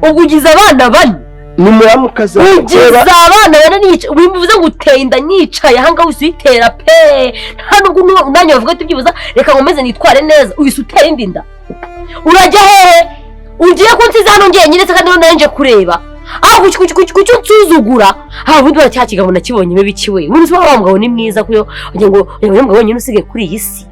Ubwo ugize abana bane. Ni muramukazi. Ugize abana bane niyicaye, bivuze ngo uteye inda niyicaye aha ngaha usuyitera pe. Nta nubwo nanjye bavuga ati byibuza reka nkomeze nitware neza, uhise utera indi nda. Urajya hehe? Ugiye kunsiza hano njyenyine se kandi none nje kureba? Aho kuki unsuzugura? Ha ubundi bura cya kigabo nakibonye biki we. Ubundi se wa mugabo ni mwiza kuyo ugira ngo uyu mugabo wenyine usigaye kuri iyi si.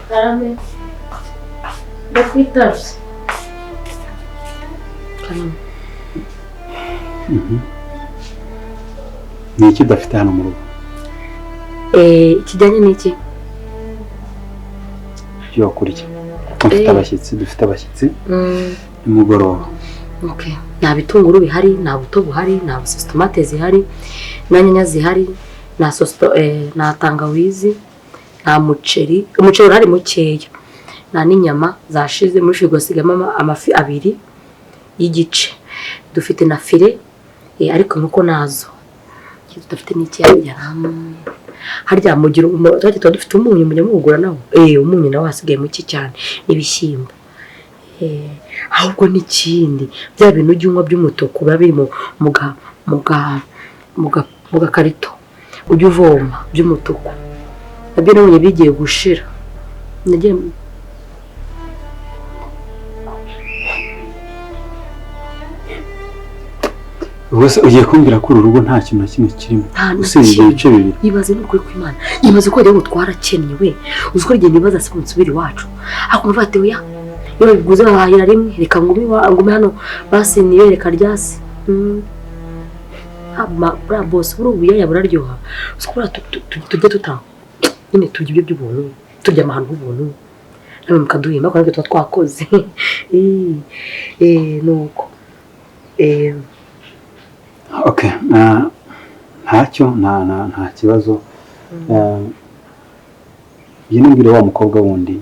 Karame, ndakwitavye. Karame. Ni iki udafite hano mu rugo? Ikijyanye n'iki? Ibyo kurya. Kuko mfite abashyitsi, dufite abashyitsi nimugoroba. Okay. Nta bitunguru bihari, nta buto buhari, nta sositomate zihari, nta nyanya zihari, nta nta tangawizi, nta muceri, umuceri urahari mukeya, nta n'inyama zashize muri firigo hasigamo amafi abiri y'igice. Dufite na file ariko nuko nazo tudafite n'iki harya mugira tuba dufite umunyu mujya muwugura nawo umunyu nawo hasigaye muke cyane n'ibishyimbo. Ahubwo n'ikindi bya bintu ujya unywa by'umutuku biba biri mu gakarito ujya uvoma by'umutuku nabyo nabonye bigiye gushira. Nagiye ubwo ugiye kumbwira ko uru rugo nta kintu na kimwe kirimo usibye ibice bibiri. Ibaze n'ukuri kw'Imana, ibaze ko wagira ngo twarakennye we. Uzi ko igihe nibaza se nsubira iwacu akumva ati oya iyo babiguze bahahira rimwe reka ngume hano basi nibereka ryasi. Buriya bose buri ubuyaya buraryoha. Uzi ko tujya tutanga nyine turya ibyo by'ubuntu, turya amahano h'ubuntu namwe mukaduhemba kuko natwe tuba twakoze. Nuko okay, ntacyo nta kibazo. Ngiye wa mukobwa wundi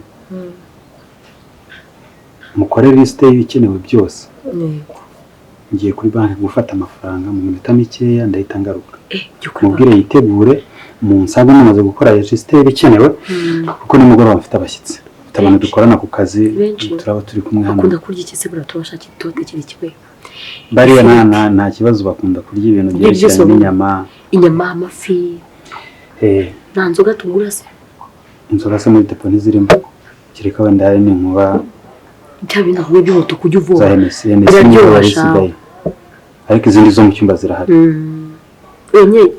mukore liste y'ibikenewe byose. Ngiye kuri banki gufata amafaranga mu minota mikeya ndahita ngaruka. Mubwire yitegure munsange mumaze gukora liste y'ibikenewe kuko nimugoroba mfite abashyitsi, mfite abantu dukorana ku kazi turaba turi kumwe hano. Bakunda kurya iki se buriya tubashakira itote kiri bariya nta kibazo, bakunda kurya ibintu byerekeranye n'inyama, inyama, amafi. Nta nzoga tugura se? Inzoga se muri depo ntizirimo, kereka wenda hari n'inkuba bya bintu ahubwo by'umutuku ujya uvoma za Hennessy zisigaye, ariko izindi zo mu cyumba zirahari.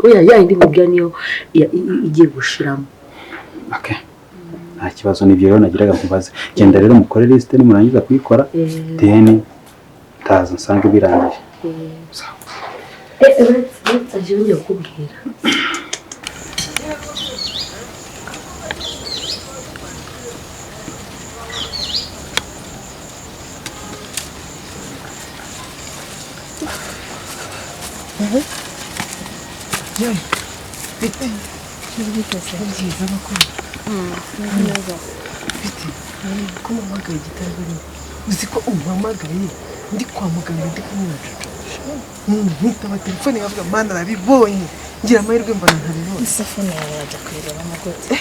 Oya ya indi nkubwira niyo igiye gushiramo. Okay, nta kibazo, nibyo rero nagiraga nkubaze. Genda rero mukore liste nimurangiza kuyikora then taza nsange birangiye. Uretse ngiye kukubwira. Bite byiza bakuru. Bite ko umpamagaye igitaraganya? Uzi ko umpamagaye ndi kwa muganga ndi kumwe na Jojo. Nitaba telefone bavuga mana arabibonye, ngira amahirwe mbona ntabibonye. Ese fone yawe wajya kuyirebamo gute?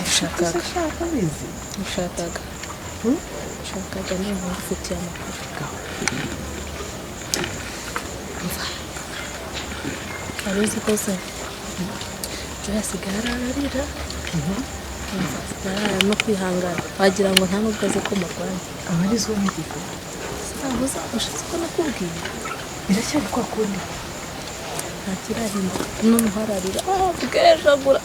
Ushakaga ushakaga niba ngufitiye amakuru. Wari uzi ko se Joy asigaye ararira, asigaye no kwihangana wagira ngo nta nubwo azi ko murwanya. Abarizwa n'igiko ushatse ko nakubwiye biracyari kwa kundi nta kirahinduka noneho ararira bwejagura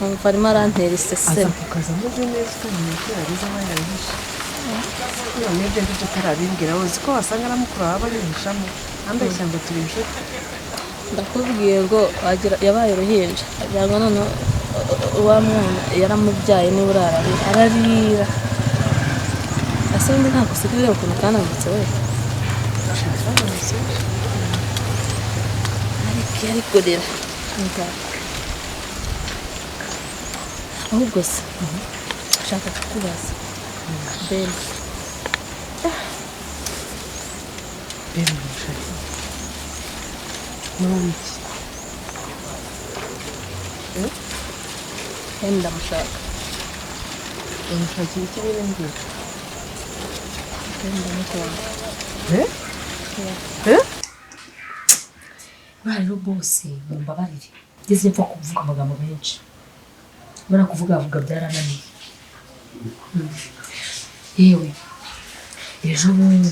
umva arimo arantera iseseme. Aza kukaza ameze neza utamenya ko yarize aba yabihishe. None ibyo ngibyo utarabimbwira uzi ko wasanga na mukuru wawe abihishamo ambeshya ngo turi inshuti. Ndakubwiye ngo yabaye uruhinja wagira ngo noneho wa mwana yaramubyaye niba urararira ararira Ese undi ntabwo usigaye ureba ukuntu kananutse we? Ariko ariko rero ahubwo se nshaka kukubaza Ben. Ben mushaka n'uwiki? Ben ndamushaka. Umushakira iki nyine mbwira? Ben ndamukunda. Eh? Eh? Buriya rero bose mumbabarire ngeze mpfa kuvuga amagambo menshi, buriya kuvugavuga byarananiye. Yewe ejo bundi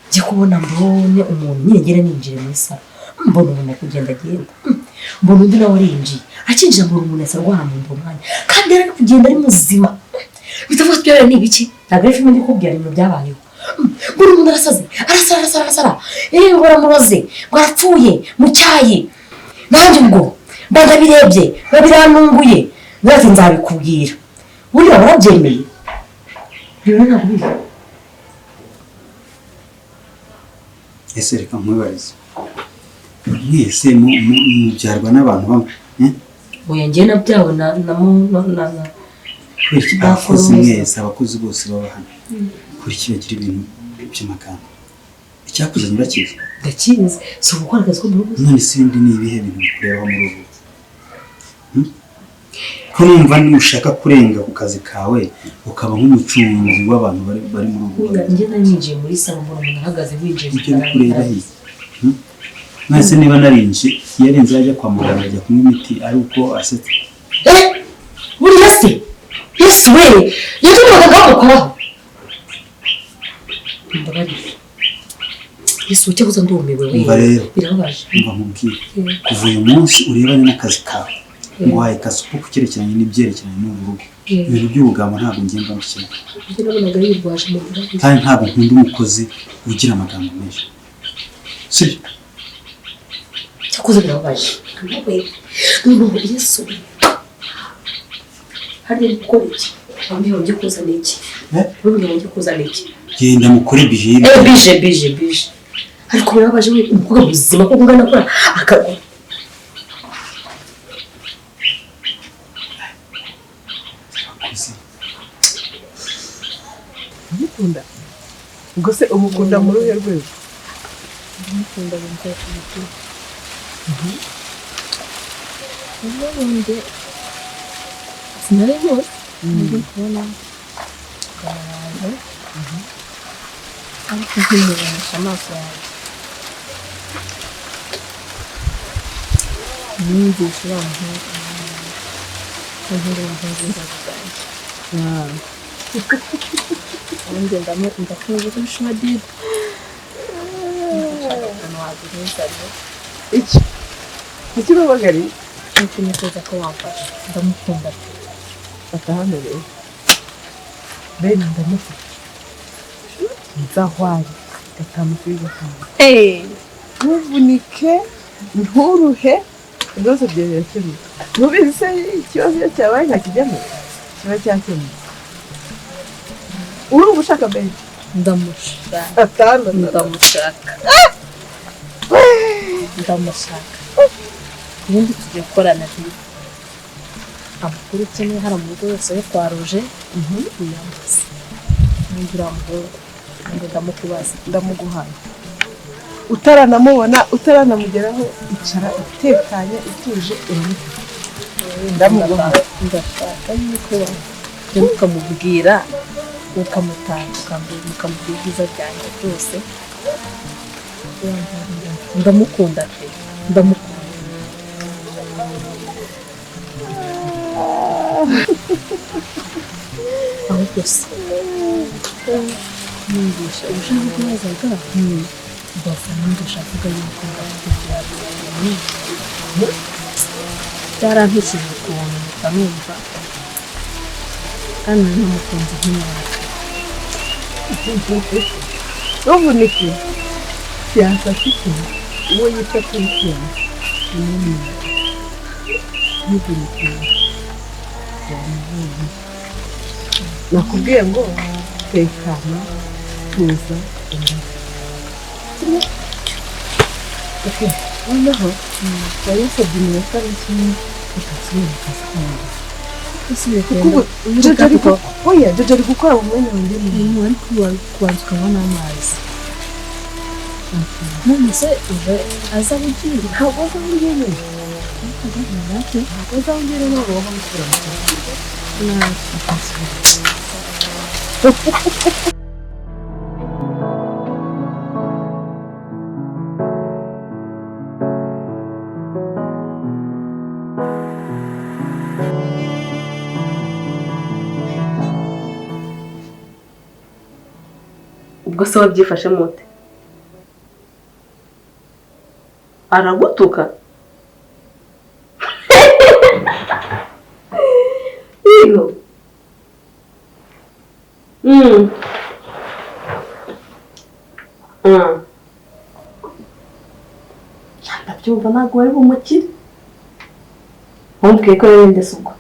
njye kubona mbone umuntu nyine ngera ninjire muri salo, mbona umuntu ari kugenda agenda, mbona undi nawe arinjiye, akinjira mbona umuntu asa arwara mu nda umwanya, kandi yari ari kugenda ari muzima. Bitavuga ko ibyo ni ibiki, ntabwo ari filime ndi kukubwira, ibintu byabayeho. Mbona umuntu arasaze, arasara arasara arasara, yewe ngo aramuroze, ngo arapfuye mu cyayi. Nanjye ubwo mba ndabirebye, biba birantunguye, ndagira nzabikubwira. Buriya warabyemeye? Rero ntabwo ubizi. Ese reka nkwibarize, mwese mubyarwa n'abantu bamwe? Oya njye nabyawe na na na na abakozi mwese, abakozi bose baba hano, kuri iki bagira ibintu by'amagambo? Icyakuzanye urakizi? Ndakizi, si ugukora akazi ko mu rugo. None se ibindi ni ibihe bintu bikurebaho muri ubu? Ko numva nushaka kurenga ku kazi kawe ukaba nk'umucunzi w'abantu bari muri ubu rugo. Njye nari muri salo mbona umuntu ahagaze winjiye mu ibyo bikureba he? Mwese niba narinje yarenze ajya kwa muganga ajya kunywa imiti ari uko asetse. Buriya se Yesu we yatumye abaganga bamukoraho. Mbabarire Yesu cyakoze ndumiwe we. Birababaje. Umva nkubwire, kuva uyu munsi urebane n'akazi kawe, nguhaye kasupu ku cyerekeranye n'ibyerekeranye n'uru rugo. Ibintu by'ubugambo ntabwo ngenda mbikina. Kandi ntabwo nkunda umukozi ugira amagambo menshi. Sibyo? Cyakoze birababaje. Yesu hari gukora iki? Wambwiye ngo kuzana iki? Wambwiye ngo kuzana iki? Genda mukore bije. Bije bije bije. Ariko birababaje we umukobwa muzima ko ungana kora akagwa. Umukunda? Ubwo se umukunda muri uruhe rwego? Umukunda bumva umutima. Ubundi sinari muzi, ngiye kubona abantu ariko nkimubonesha amaso yanjye, numvise uriya muhungu w'inzozi zanjye. Ubundi ndakunze kurusha Madiba. Ndashaka ukuntu waguhuza rero. Iki? Iki ubabagariye? Nuko nifuza ko wamfasha, ndamukunda pe. Fata hano rero. Ben ndamufite. Nzahwari 5 kuri 5. Ntuvunike, nturuhe, ibibazo byawe birakemuka. Ntubizi se ikibazo iyo cyabaye ntakijyamo? Kiba cyakemutse. Urumva ushaka Ben? Ndamushaka. Ndamushaka. Ndamushaka. Ubundi tugiye gukorana rero. Amakuru ukeneye hano mu rugo yose yo kwa Roger, uyambaze. N'undi uriya muhungu, nanjye ndamukubaza. Ndamuguhaye. Utaranamubona, utaranamugeraho, icara utekanye, utuje, uramufite. Ndamuguhaye. Ndashaka yuko ugenda ukamubwira, ukamutanga, ukamubwira ibyiza byanjye byose. Ndamukunda pe, ndamukunda. Ahubwo se numvisha ushaka kubazaga bava numvisha avuga yuko ndamukunda byarampishije ukuntu mpita numva kandi nanamukunze nk'umwana. Ntuvunike, fiyanse afite uwo yita kuri fiyanse ntuvunike. Nakubwiye ngo Tekana, tuza, noneho wari usabye iminota mike reka nsubire mu kazi kanjye. Oya, Jojo ari gukora mu mwanya wanjye neza. Ariko kubanza ukanywa n'amazi. None se uje aza ugiye? Ntabwo aza aho ngiye. Ntabwo aza aho ngiye, ntabwo bagomba gusubira mu kazi. Ubwo se wabyifashe mute? Aragutuka? Yego. Ndabyumva ntabwo wari bumukire. Wumviye ko yarinde ubwo.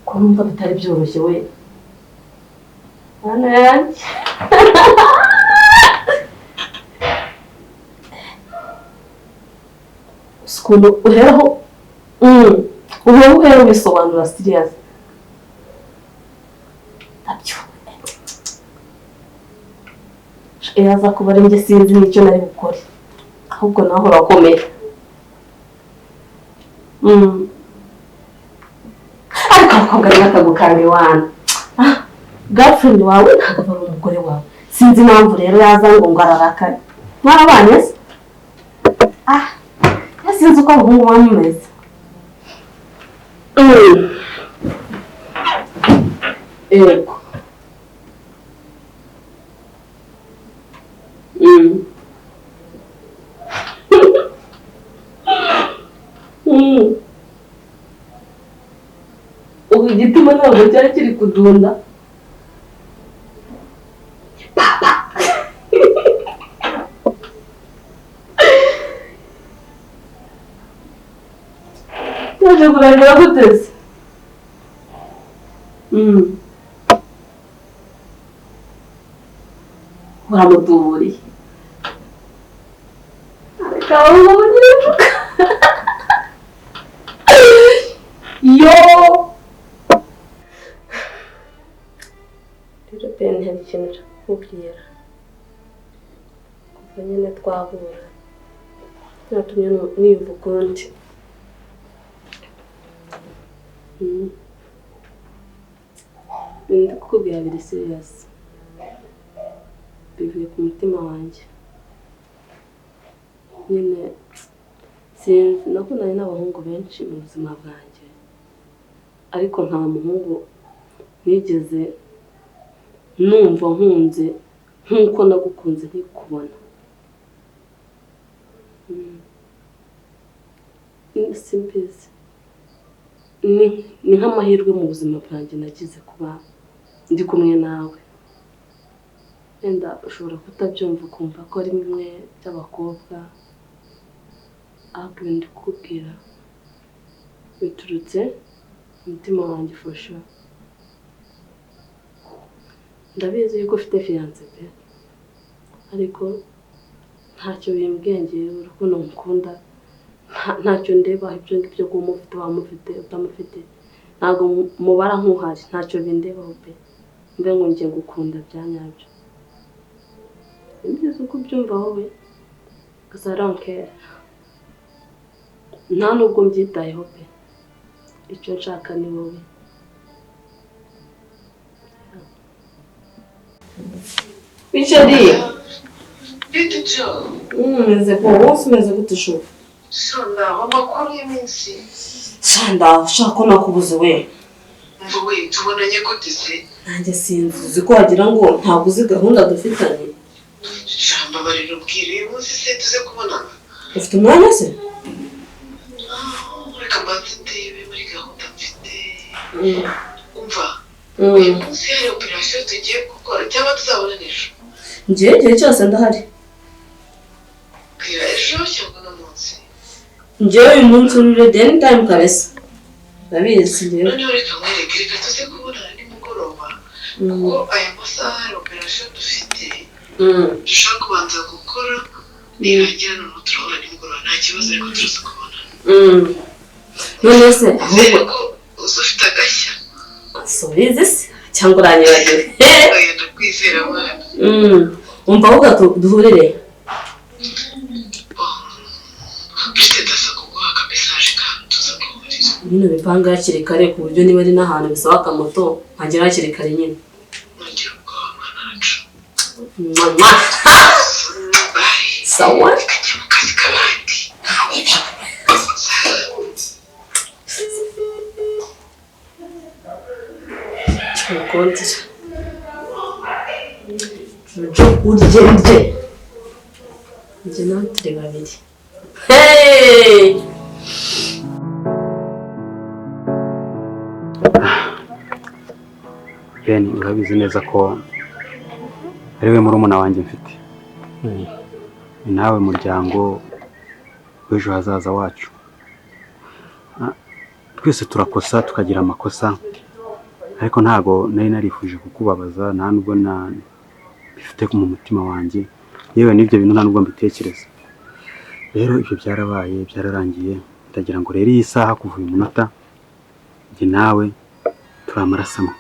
Ko numva bitari byoroshye we. Mana yanjye. Ukuntu uheraho uhera uhera ubisobanura serious. Ndabyumva. Yaza kuba ari njye sinzi n'icyo nari bukore. Ahubwo naho urakomeye. Ariko abakobwa ni bakagukanga iwana. Girlfriend wawe ntabwo ari umugore wawe. Sinzi impamvu rero yaza ngo ararakare. Mwarabanye se? Sinzi uko abahungu baba bameze. Yego. Ubu igitima ntabwo cyari kiri kudunda. Papa. Yaje kurangira guteze. Uramutuburiye. Ariko abahungu bagira yo. Rero Ben hari ikintu nshaka kukubwira. Kuva nyine twahura byatumye niyumva ukundi. Ndi kukubwira biri serious. Bivuye ku mutima wanjye. Nyine sinzi, nakundanye n'abahungu benshi mu buzima bwanjye, ariko nta muhungu nigeze numva nkunze nk'uko nagukunze nkikubona. Simbizi, ni nk'amahirwe mu buzima bwanjye nagize kuba ndi kumwe nawe. Wenda ushobora kutabyumva ukumva ko ari bimwe by'abakobwa, ariko ibintu ndi kukubwira biturutse umutima wanjye for sure. Ndabizi yuko ufite fiance pe, ariko ntacyo bimbwiye ngewe urukundo nkukunda, ntacyo ndeba ibyo ngibyo kuba umufite wamufite utamufite, ntabwo mubara nk'uhari, ntacyo bindebaho pe. Mbe ngo ngiye gukunda bya nyabyo. Ni byiza uko ubyumva wowe, gusa I don't care. Nta nubwo mbyitayeho pe, icyo nshaka ni wowe. Biceri. Bite Jo? Meze ko wose umeze gute shu? Shonda, amakuru y'iminsi. Shanda, ushaka ko nakubuze we. Mva we, tubonanye gute se? Nanjye sinzi, uzi ko wagira ngo ntabwo uzi gahunda dufitanye. Shamba barira ubwire uyu munsi se tuze kubonana. Ufite umwanya se? Reka mbanze ndebe muri gahunda mfite. Umva, Uyu munsi hari operasiyo tugiye gukora cyangwa tuzabona ejo? Ngewe igihe cyose ndahari. Bwira ejo cyangwa uno munsi. Ngewe uyu munsi uri ready anytime kabisa. Ndabizi ngewe. Noneho reka nkwereke, reka tuze kubonana nimugoroba, kuko aya masaha hari operasiyo dufite dushobora kubanza gukora, nirangira noneho turahura nimugoroba, nta kibazo, ariko turaza kubonana. None se Nizere ahubwo ko uza ufite agashya. Subizi se cyangwa uranyibagiwe? Oya, ndakwizera mwana. Umva ahubwo duhurire. Bityo ndaza kuguha aka message kandi tuza guhurira. Bino bipanga hakiri kare ku buryo niba ari n'ahantu bisaba akamoto nkagera hakiri kare nyine. Ntugire ubwoba mwana wacu. Mwa mwa. Bye. Sawa. Reka njye mu kazi k'abandi. Mukundira. Jojo urye ndye. Njye nawe turi babiri. Hey! Ben, urabizi neza ko ari we murumuna wanjye mfite, ni nawe muryango w'ejo hazaza wacu. Twese turakosa tukagira amakosa, ariko ntago nari narifuje kukubabaza, nta nubwo bifite mu mutima wanjye, yewe n'ibyo bintu nta nubwo mbitekereza. Rero ibyo byarabaye, byararangiye. Ndagira ngo rero iyi saha kuva uyu munota njye nawe turi amaraso amwe,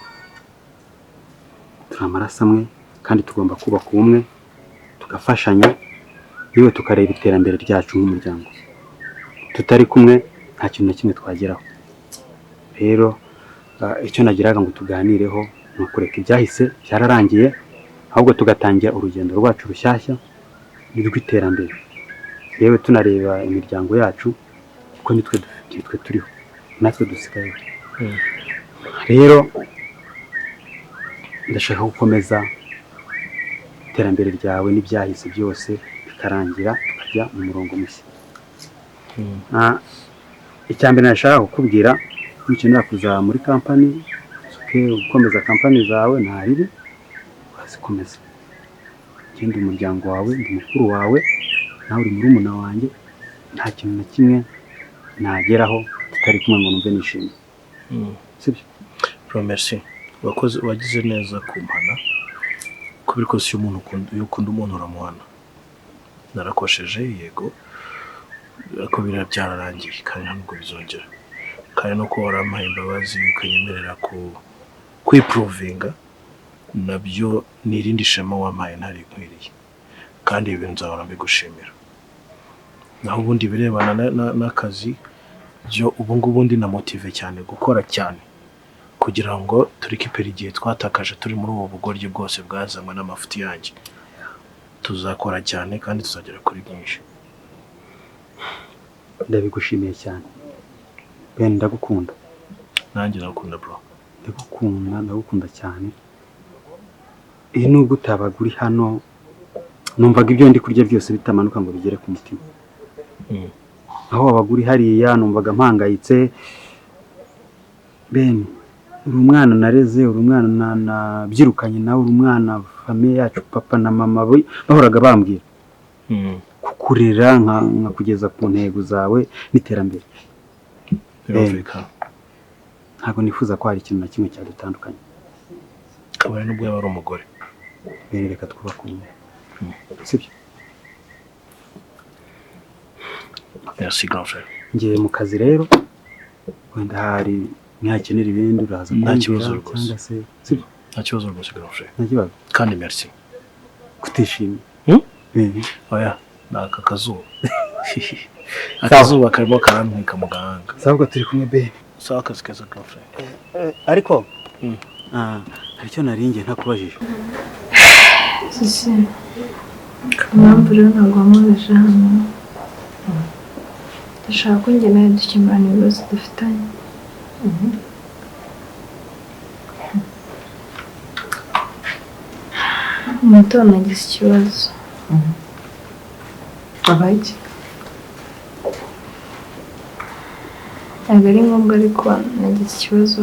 turi amaraso amwe, kandi tugomba kubaka ubumwe, tugafashanya, yewe tukareba iterambere ryacu nk'umuryango. Tutari kumwe nta kintu na kimwe twageraho. Rero icyo nagiraga ngo tuganireho ni ukureka ibyahise byararangiye, ahubwo tugatangira urugendo rwacu rushyashya rw'iterambere, yewe tunareba imiryango yacu, kuko nitwe nitwe turiho, natwe dusigaye. Rero ndashaka gukomeza iterambere ryawe n'ibyahise byose bikarangira, tukajya mu murongo mushya. Icya mbere nashaka kukubwira, nukenera kuza muri kampani, ukomeza kampani zawe nta ribi, urazikomeza. Njye ndi umuryango wawe, ndi mukuru wawe, nawe uri murumuna wanjye, nta kintu na kimwe nageraho tutari kumwe ngo numve nishimye. Sibyo? Bro, merci. Wakoze, wagize neza kumpana. Uko biri kose iyo umuntu ukunda, iyo ukunda umuntu uramuhana. Narakosheje yego, ariko biriya byararangiye kandi ntabwo bizongera. Kandi nuko warampaye imbabazi ukanyemerera ku kwiprovinga, nabyo ni irindi shema wampaye ntari nkwiriye. Kandi ibi bintu nzahora mbigushimira. Naho ubundi birebana n'akazi byo ubu ngubu ndi na motive cyane gukora cyane kugira ngo turikipere igihe twatakaje turi muri ubu bugoryi bwose bwazanywe n'amafuti yanjye. Tuzakora cyane kandi tuzagera kuri byinshi. Ndabigushimiye cyane Ben, ndagukunda. Nanjye ndagukunda bro. Ndagukunda, ndagukunda cyane. Nubwo utabaga uri hano, numvaga ibyo ndi kurya byose bitamanuka ngo bigere ku mutima. Aho wabaga uri hariya numvaga mpangayitse. Ben, uri umwana nareze, uri umwana nabyirukanye nawe, uri umwana famiye yacu, papa na mama bahoraga bambwira kukurera nkakugeza ku ntego zawe n'iterambere. Birumvikana. Ntabwo nifuza ko hari ikintu na kimwe cyadutandukanye. Kabone nubwo yaba ari umugore. Ben, reka twubake ubumwe. Sibyo? Merci grand frère. Ngiye mu kazi rero, wenda hari ntihakenera ibindi uraza Nta kibazo kumbwira rwose. cyangwa se, sibyo? Nta kibazo rwose grand frère. Nta kibazo. Kandi merci. Kutishimye. Oya, ni aka kazuba. Akazuba karimo karantwika mu gahanga. Sawa, turi kumwe Ben. Sawa, akazi keza grand frère. Ariko hari icyo nari ngiye ntakubajije. Sisi, impamvu rero ntabwo wamubeje hano, ndashaka ko njye nawe dukemurana ibibazo dufitanye. Umutoni agize ikibazo. Abaye iki? Ntabwo ari ngombwa, ariko nagize ikibazo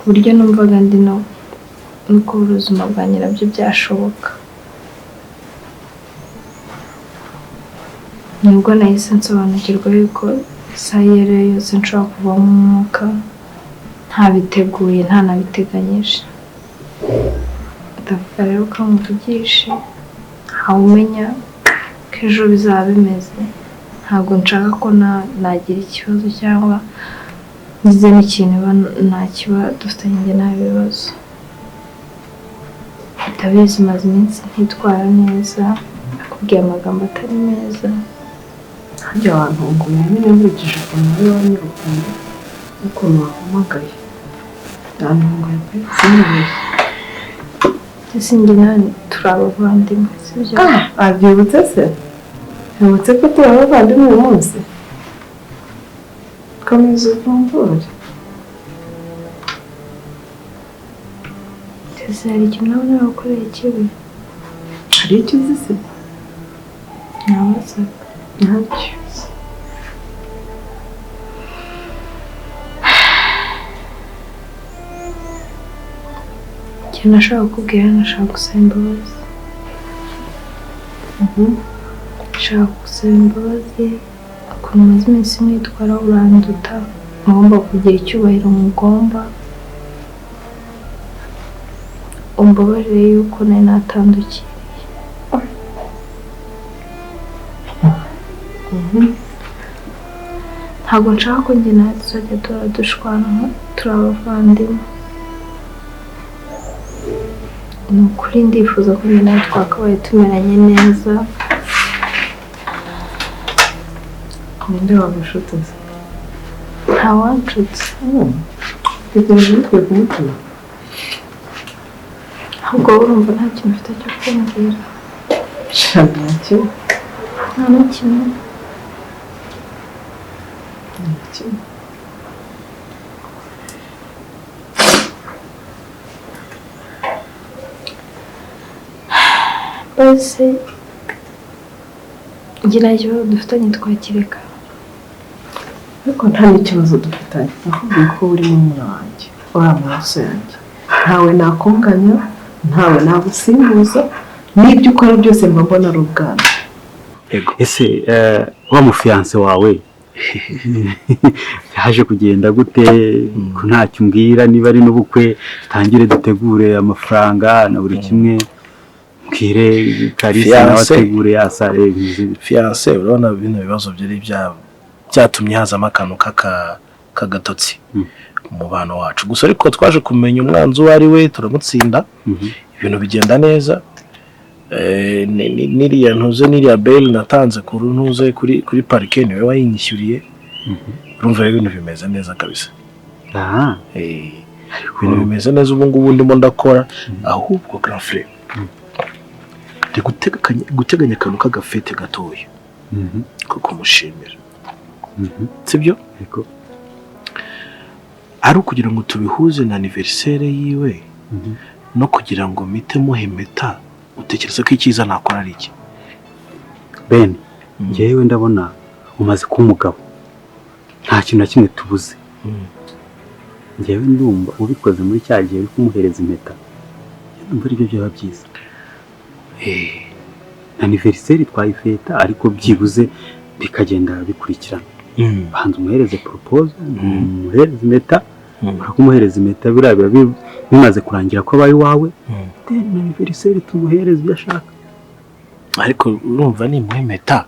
Ku buryo numvaga ndi no kubura ubuzima bwanjye nabyo byashoboka. Nibwo nahise nsobanukirwa yuko isaha iyo ari yo yose nshobora kuvamo umwuka ntabiteguye, ntanabiteganyije. Ndavuga rero ko muvugishe, ntawumenya ko ejo bizaba bimeze. Ntabwo nshaka ko nagira ikibazo cyangwa ngize n'ikintu nakiba dufitanye njye nta bibazo. Ndabizi maze iminsi ntitwara neza, nakubwiye amagambo atari meza. Harya wantunguye nyine nkurikije ukuntu wari wanyirukanye n'ukuntu wampamagaye. Yantunguye pe, sinibeshye. Ese njye nawe turi abavandimwe, sibyo? Abyibutse se? Yibutse ko turi abavandimwe uyu munsi? Komeza uvumbure. Ese hari ikintu nawe nagukoreye kibi? Hari icyo uzi se? Nabazaga. Ntacyo. Ikintu nashaka kukubwira, nashaka gusaba imbabazi. Nshaka gusaba imbabazi ukuntu umaze iminsi mwitwara uranduta, ngomba kugira icyubahiro mugomba. Umbabarire yuko nari natandukiriye. Ntabwo nshaka ko njye nawe tuzajya duhora dushwana turi abavandimwe. Ni ukuri ndifuza ko njye nawe twakabaye tumeranye neza. Ninde wagushutse? Ntawanshutse. Tekereza ubikuye ku mutima. Ahubwo wowe urumva nta kintu ufite cyo kumbwira. Sha ntacyo. Nta na kimwe. Ntacyo. Bose njye nta kibazo dufitanye twakireka. Ariko nta n'ikibazo dufitanye. Nakubwiye ko uri murumuna wanjye, uri amaraso yanjye. Ntawe nakunganya, ntawe nagusimbuza, n'ibyo ukora byose mba mbona ari ubwana. Ese wa mufiyanse wawe yaje kugenda gute? Ko ntacyo umbwira, niba ari n'ubukwe tangire dutegure amafaranga na buri kimwe. Mbwire Kalisa nawe ategure yasare. Fiyanse urabona bino bibazo byari byatumye hazamo akantu k'agatotsi mu mubano wacu. Gusa ariko twaje kumenya umwanzi uwo ari we, turamutsinda, ibintu bigenda neza. Niriya ntuze, niriya bail natanze ku ntuze kuri parike niwe wayinyishyuriye. Urumva rero ibintu bimeze neza kabisa. Ibintu bimeze neza ubu ngubu ndimo ndakora. Ahubwo grand frère, ndi guteganya akantu k'agafete gatoya ko kumushimira, sibyo? Ari ukugira ngo tubihuze na anniversaire yiwe, no kugira ngo mpite muhe impeta. Utekereza ko icyiza nakora ari iki? Ben, njyewe ndabona umaze kuba umugabo, nta kintu na kimwe tubuze. Njyewe ndumva ubikoze muri cya gihe uri kumuhereza impeta, ndumva aribyo byaba byiza. Anniversaire twayifeta, ariko byibuze bikagenda bikurikirana. Banza umuhereze propose, umuhereze impeta, uramuhereza impeta biriya biba bimaze kurangira ko abaye iwawe. Then anniversaire tumuhereze ibyo ashaka. Ariko urumva ni impeta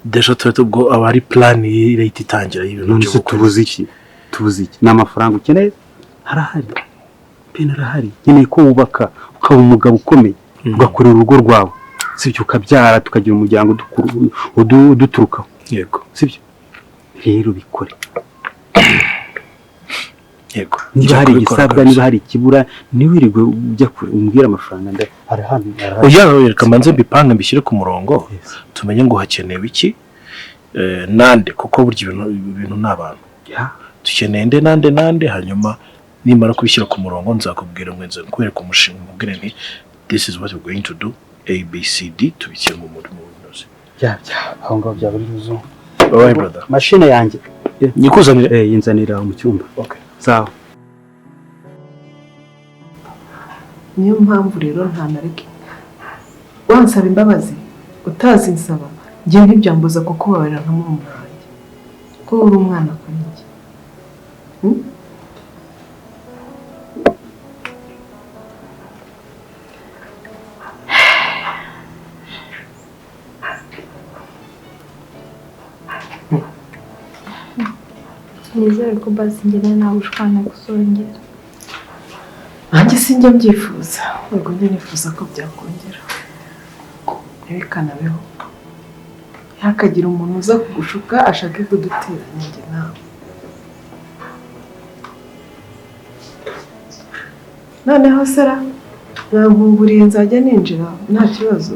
deja tuba ubwo aba ari plan irahita itangira y'ibintu by'ubukwe. Tubuze iki? Tubuze iki? Ni amafaranga ukeneye? Harahari. Ben arahari. Nkeneye ko wubaka ukaba umugabo ukomeye, ugakorera urugo rwawe, sibyo? Ukabyara tukagira umuryango uduturukaho. Yego, sibyo? Rero bikore. Yego. Niba hari igisabwa, niba hari ikibura, ntiwirirwe ujya kure umbwira amafaranga arahari. Oya, reka mbanze mbipange mbishyire ku murongo, tumenye ngo hakenewe iki nande, kuko burya ibintu ni abantu. Dukeneye nde nande nande, hanyuma nimara kubishyira ku murongo nzakubwira ngo nze nkwereke umushinga, nkubwire nti this is what we're going to do, A B C D, tubishyire mu murimo w'inoze. Aho ngaho byaba ari bizu. Bye brother. Mashine yanjye nyikuzanire? Yinzanira mu cyumba. Okay. Sawa. Niyo mpamvu rero ntanareke wansaba imbabazi utazinsaba, njye ntibyambuza kukubabarira nka murumuna wanjye, ko uri umwana kuri njye. Nizere ko basi njye nawe ushwana gusongera. Nanjye sinjya mbyifuza, ubwo njye nifuza ko byakongera ntibikanabeho, ntihakagire umuntu uza kugushuka ashake kuduteranya njye nawe. Noneho Sara, nankunguriye nzajya ninjira nta kibazo.